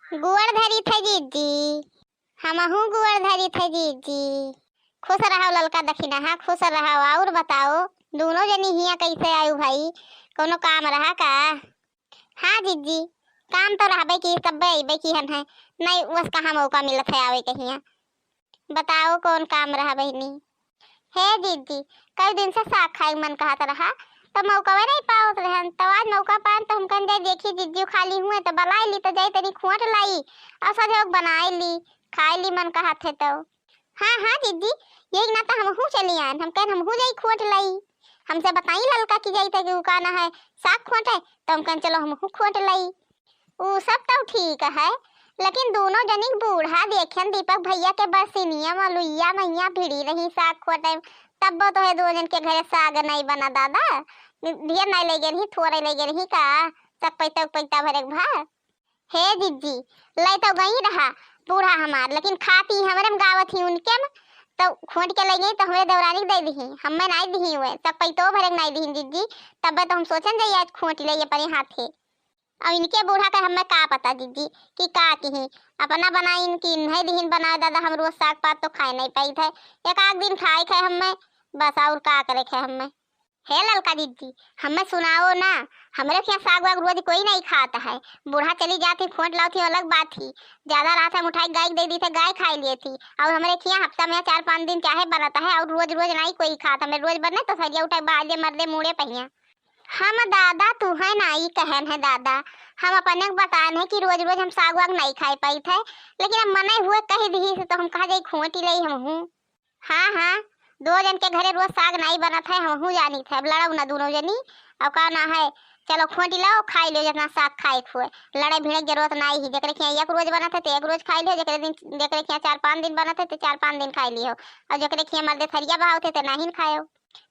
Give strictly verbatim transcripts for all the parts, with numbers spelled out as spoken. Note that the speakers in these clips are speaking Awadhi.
गोड़ धरी थे जीजी। हमहू गोड़ धरी थे जीजी। खुश रहो ललका दखिनहा, खुश रहो। और बताओ, दूनो जनी हियाँ कैसे आयु भाई? कौनो काम रहा का? हाँ जीजी, काम तो रहबे की, तब्बे अइबे की हन है। नहीं, बस कहाँ मौका मिलत है आवे के हियाँ। बताओ, कौन काम रहा बहिनी? हे जीजी, कई दिन से साग खाए मन कहत रहा, तो मौका नहीं पावत रहन, तो आज मौका पान तो हम कहन जाए देखी जीजी खाली हुए तो बलाई ली, तो जाई तनी खोट लाई और सजोग बनाए ली, खाए ली मन कहत है तो। हाँ हाँ जीजी, यही ना तो हमहू चली आन, हम कहन हमहू जाई खोट लाई। हमसे बताई ललका की जाई तो कि उ का ना है, साग खोटे, तो हम कहन चलो हमहू खोट लाई। उ सब तो ठीक है, लेकिन दूनो जनिक बूढ़ा देखेन दीपक भैया के बरसिनिया मलुइया मैया भिड़ी रही साग खोटे, तब्बो तो है दो जन के घरे साग नहीं बना दादा। ढेर नहीं ले गेल ही, थोड़े ले गेल ही का, सब पैता पैता भरे के भा। हे जिज्जी, ले तो गई रहा बूढ़ा हमार, लेकिन खाती हमरे में गावत ही उनके में, तो खोट के ले गई तो हमरे देवरानी के दे दिही, हमें नहीं दिही हुए, सब पैतो भरे के नहीं दिही जिज्जी, तब्बे तो हम सोचन जाई आज खोट ले अपने हाथे। अब इनके बूढ़ा के हमें का पता जिज्जी कि का किही, अपना बनाइन कि इन्हें दिहिन बनाए दादा, हम रोज साग पात तो खाए नहीं पाइत है, एक आध दिन खाए खाए हमें, बस और का करे खाए हमें। हे ललका जिज्जी, हमें सुनाओ ना, हमरे के यहाँ साग वाग रोज कोई नहीं खात है, बूढ़ा चली जाती खोट लावती अलग बात ही, ज्यादा रात हम उठाई गाय के दे दी थे, गाय खाई लिए थी, और हमरे के यहाँ हफ्ता में चार पाँच दिन चाहे बनता है, और रोज रोज नहीं कोई खात, हमें रोज बने तो सरिया उठाई बाजे मर्दे मुड़े पहिया। हम दादा तुहै नाई कहन है दादा, हम अपने के बतान है कि रोज रोज हम साग वाग नाई खाए पाइत है, लेकिन अब मने हुए कह दिही से तो हम कहा जाई खोटी लई हम हूँ। हाँ हाँ, दो जन के घरे रोज साग नाई बनत है, हम हूँ जानी थे। अब लड़ाऊ ना दोनों जनी, अब का ना है, चलो खोटी लाओ खाई लो जितना साग खाए खुए, लड़े भिड़े के जरूरत नाई ही। जकरे खिया एक रोज बनत है तो एक रोज खाई लियो, जकरे दिन, जकरे खिया चार पाँच दिन बनत है तो चार पाँच दिन खाई लियो, और जकरे खिया मर्दे थरिया बहावत है तो नाहिन खायो।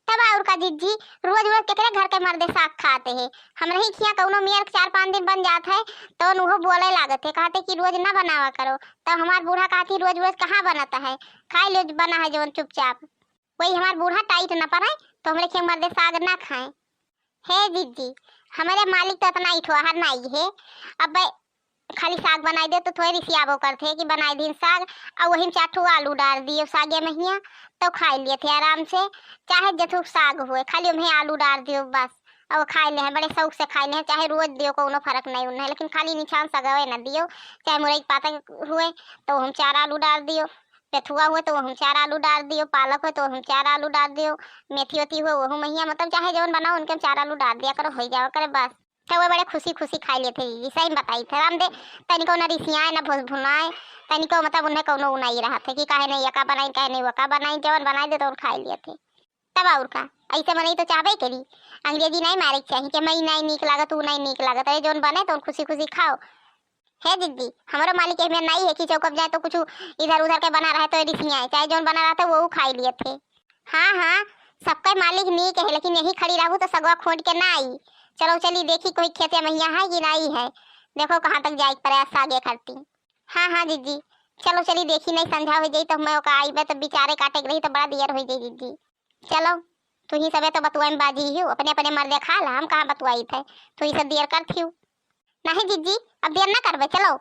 तब और का जिज्जी, रोज रोज केकरे घर के मर्दे साग खाते हैं? हमरे ही खिया कौनो मेर चार पाँच दिन बन जात है तो उहो बोले लागत है, कहते कि रोज ना बनावा करो। तब हमार बूढ़ा कहती रोज रोज कहाँ बनता है, खाई लो बना है जवन चुपचाप। वही हमार बूढ़ा टाइट न पड़े तो हमरे खिया मर्दे साग ना खाए। हे जिज्जी, हमरे मालिक तो इतना इठवाहर नाई है, अब खाली साग बनाई दे तो थोड़े रिसियाबो करते कि बनाई दीन साग, और वही में चार ठो आलू डाल दियो सागे में हिया, तो खाई लिए थे आराम से। चाहे जथुक साग हुए, खाली उन्हें आलू डाल दियो बस, और वो खाई ले हैं, बड़े शौक से खाई ले हैं। चाहे रोज दियो, कोनो फर्क नहीं उन्हें, लेकिन खाली निछान सगवे न दियो। चाहे मुरई के पाता हुए तो हम चार आलू डाल दियो, पेथुआ हुए तो हम चार आलू डाल दियो, पालक हुए तो हम चार आलू डाल दियो, मेथी वेथी हुए वहू महिया, मतलब चाहे जवन बनाओ उनके हम चार आलू डाल दिया करो, हो जावा करे बस। तो वो बड़े खुशी खुशी खाई लेते जी, सही में बताई थे राम दे, तनिको न रिसियाए न भुस भुनाए, तनिको मतलब उन्हें कौनो उ नहीं रहा थे कि काहे नहीं यका बनाई, काहे नहीं वका बनाई, जवन बनाई दे तो उन खाई लिए थे। तब और का, ऐसे मनई तो चाहबे करी, अंग्रेजी नहीं मारे के चाही कि मैं नहीं नीक लागत, उ नहीं नीक लागत, अरे जवन बने तो उन खुशी खुशी खाओ। हे जिज्जी, हमरो मालिक एहमे नाई है कि चौकप जाए तो कुछ इधर उधर के बना रहे तो रिसियाए, चाहे जौन बना रहता है वो खाई लिए थे। हाँ हाँ, सबके मालिक नीक है, लेकिन यही खड़ी रहू तो सगवा खोट के ना आई। चलो चली देखी कोई खेते महिया है कि नाई है, देखो कहाँ तक जाए के पड़े सागे खरती। हाँ हाँ जिज्जी, चलो चली देखी, नहीं संझा हो जाई तो मैं ओका आईबे तो बिचारे काटे के रही तो बड़ा दियर हो जाई जिज्जी। चलो, तू ही सबे तो बतुआ में बाजी ही हो, अपने अपने मर्दे खा ला, हम कहाँ बतुआई थे, तू ही सब दियर कर थियू। नहीं जिज्जी, अब देर ना करबे, चलो।